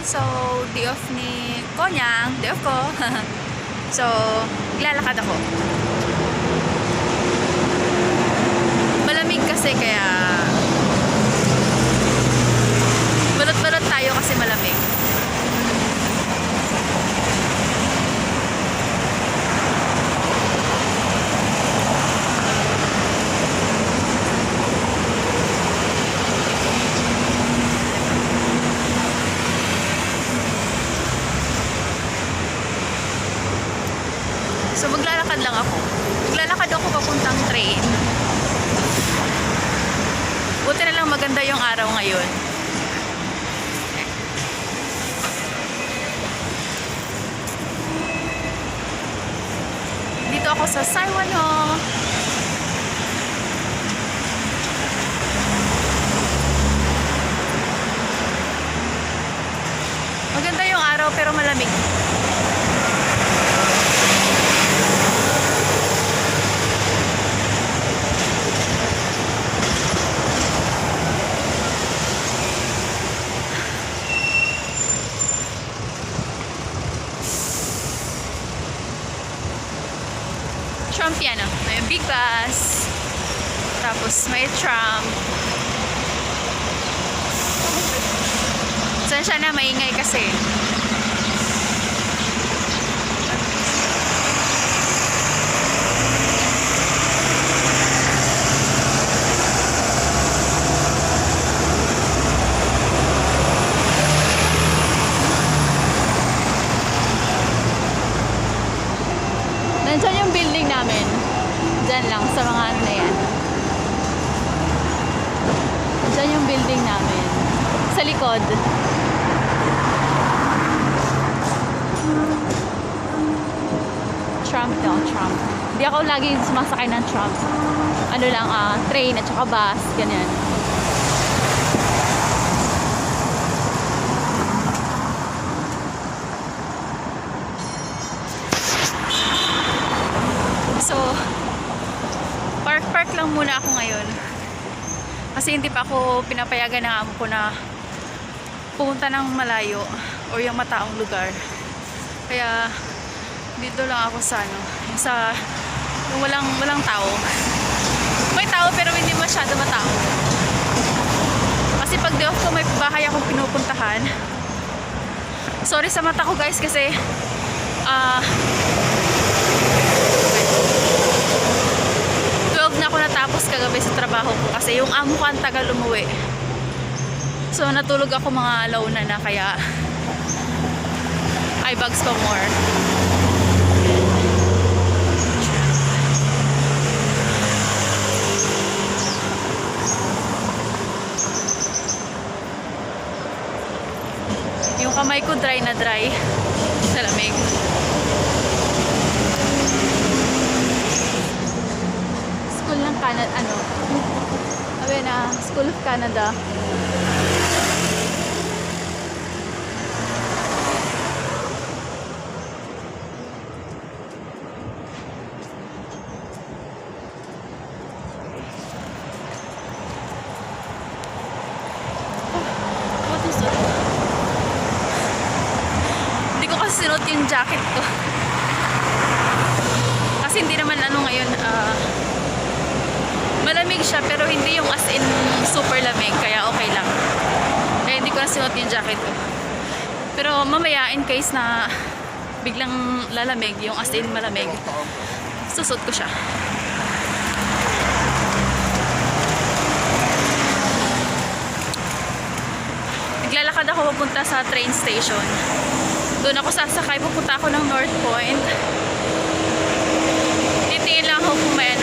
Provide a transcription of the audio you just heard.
So, day off ni Konyang, day off ko. So, ilalakad ako. Malamig kasi kaya balot-balot tayo kasi malamig. So maglalakad lang ako. Maglalakad ako papuntang train. Buti na lang maganda yung araw ngayon. Dito ako sa Saiwano. Maganda yung araw pero malamig. Tram yan, may big bus, tapos may tram. Saan siya na maingay kasi. Nandiyan yung building namin. Diyan lang, sa mga ano na yan. Diyan yung building namin. Sa likod. Tram daw, tram. Hindi ako lagi sumasakay ng tram. Ano lang, train at saka bus, ganyan. So, park lang muna ako ngayon. Kasi hindi pa ako pinapayagan ng amo ko na pumunta ng malayo o yung mataong lugar. Kaya, dito lang ako sa ano, yung walang tao. May tao pero hindi masyado matao. Kasi pag day off ko, may bahay akong pinupuntahan. Sorry sa mata ko guys kasi, na ako natapos kagabi sa trabaho ko kasi yung amo ko ang tagal umuwi. So natulog ako mga alauna na kaya eye bags pa more. Yung kamay ko dry na dry sa lamig. Canada, sabi na School of Canada. What is it? Hindi ko kasi sinuot yung jacket ko. Kasi hindi naman ngayon, malamig siya pero hindi yung as in super lamig kaya okay lang. Kaya hindi ko na sinuot yung jacket ko. Pero mamaya in case na biglang lalamig, yung as in malamig, susot ko siya. Naglalakad ako papunta sa train station. Doon ako sasakay, pupunta ako ng North Point. Titingin lang ako kung may